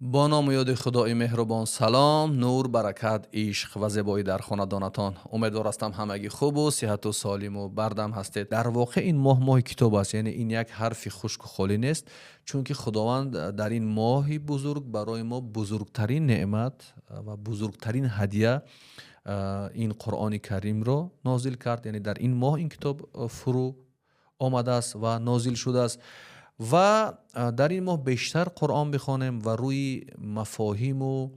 Бо ному ёди Худои меҳрубон. Салом, нур, баракат, ишқ ва зебоӣ дар хонадонатон. Умедвор ҳастам, ҳамагӣ хубу сиҳату солиму бардам ҳастед. Дар воқеъ ин моҳ моҳи китоб аст, яъне ин як ҳарфи хушку холӣ нест, чунки Худованд дар ин моҳи бузург барои мо бузургтарин неъмат ва бузургтарин ҳадия, ин Қуръони Каримро нозил кард. Яъне дар ин моҳ ин китоб фурӯ омадааст ва нозил шудааст ва дар ин моҳ бештар Қуръон бихонем ва рӯи мафоҳиму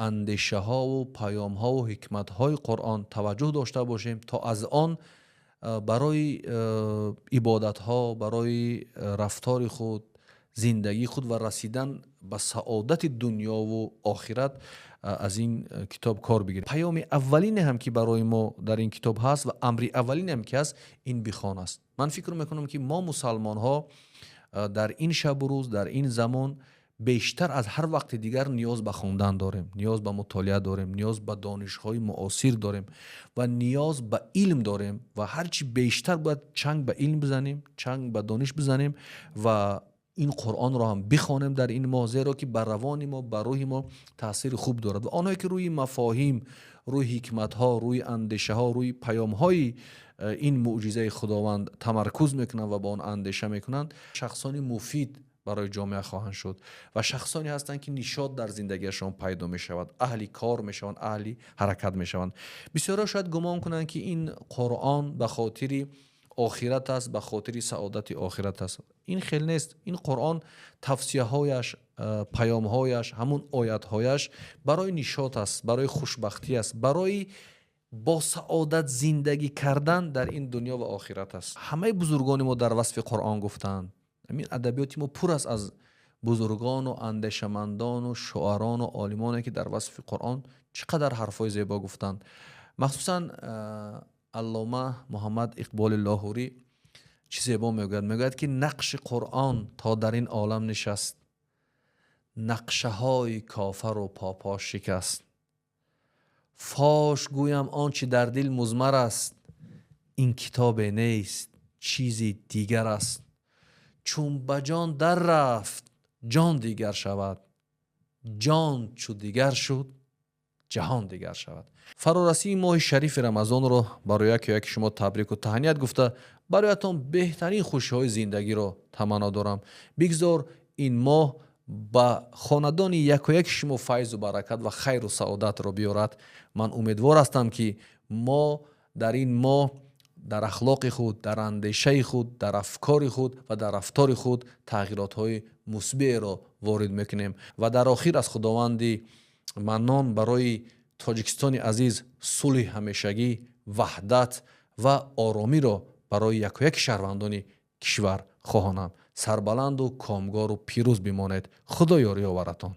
андешаҳову паёмҳову ҳикматҳои Қуръон таваҷҷӯҳ дошта бошем, то аз он барои ибодатҳо, барои рафтори худ, зиндагии худ ва расидан ба саодати дунёву охират аз ин китоб кор бигирем. Паёми аввалине ҳам, ки барои мо дар ин китоб ҳаст, ва амри аввалине ҳам, ки ҳаст, ин бихон аст. Ман фикр мекунам, ки мо мусалмонҳо дар ин шабу рӯз, дар ин замон бештар аз ҳар вақти дигар ниёз ба хондан дорем, ниёз ба мутолиа дорем, ниёз ба донишҳои муосир дорем ва ниёз ба илм дорем. Ва ҳарчи бештар бояд чанг ба илм бизанем, чанг ба дониш бизанем ва ин Қуръонро ҳам бихонем дар ин моҳ, зеро ки ба равони мо, ба рӯҳи мо таъсири хуб дорад. Ва онҳое, ки рӯи мафоҳим, рӯи ҳикматҳо, рӯи андешаҳо, рӯи паёмҳои ин мӯъҷизаи Худованд тамаркуз мекунанд ва ба он андеша мекунанд, шахсони муфид барои ҷомеа хоҳанд шуд ва шахсоне ҳастанд, ки нишот дар зиндагиашон пайдо мешавад, аҳли кор мешаванд, аҳли ҳаракат мешаванд. Бисёрҳо шояд гумон кунанд, ки ин Қуръон ба хотири охират аст, ба хотири саодати охират аст. Ин хел нест. Ин Қуръон, тавсияҳояш, паёмҳояш, ҳамун оятҳояш барои нишот аст, барои хушбахтӣ аст, барои бо саодат зиндагӣ кардан дар ин дунё ва охират аст. Ҳамаи бузургони мо дар васфи Қуръон гуфтаанд. Ҳамин адабиёти мо пур аст аз бузургону андешамандону шуарону олимоне, ки дар васфи Қуръон чӣ қадар ҳарфҳои зебо гуфтанд. Махсусан аллома Муҳаммад Иқболи Лоҳурӣ чӣ зебо мегӯяд. Мегӯяд, ки нақши Қуръон то дар ин олам нишаст, нақшаҳои кофару попо шикаст. Фош гӯям он чӣ дар дил музмар аст, ин китобе нест, чизи дигар аст. Чун ба ҷон дар рафт, ҷон дигар шавад, ҷон чу дигар шуд, ҷаҳон дигар шавад. Фарорасии моҳи шарифи Рамазонро барои яке яки шумо табрику таҳният гуфта, бароятон беҳтарин хушиҳои зиндагиро таманно дорам. Бигзор ин моҳ ба хонадони якояки шумо файзу баракат ва хайру саодатро биёрад. Ман умедвор ҳастам, ки мо дар ин моҳ дар ахлоқи худ, дар андешаи худ, дар афкори худ ва дар рафтори худ тағйиротҳои мусбиеро ворид мекунем. Ва дар охир аз Худованди Маннон барои Тоҷикистони азиз сулҳи ҳамешагӣ, ваҳдат ва оромиро барои якояки шаҳрвандони кишвар хоҳонам. Сарбаланду комгору пирӯз бимонед. Худо ёри оваратон.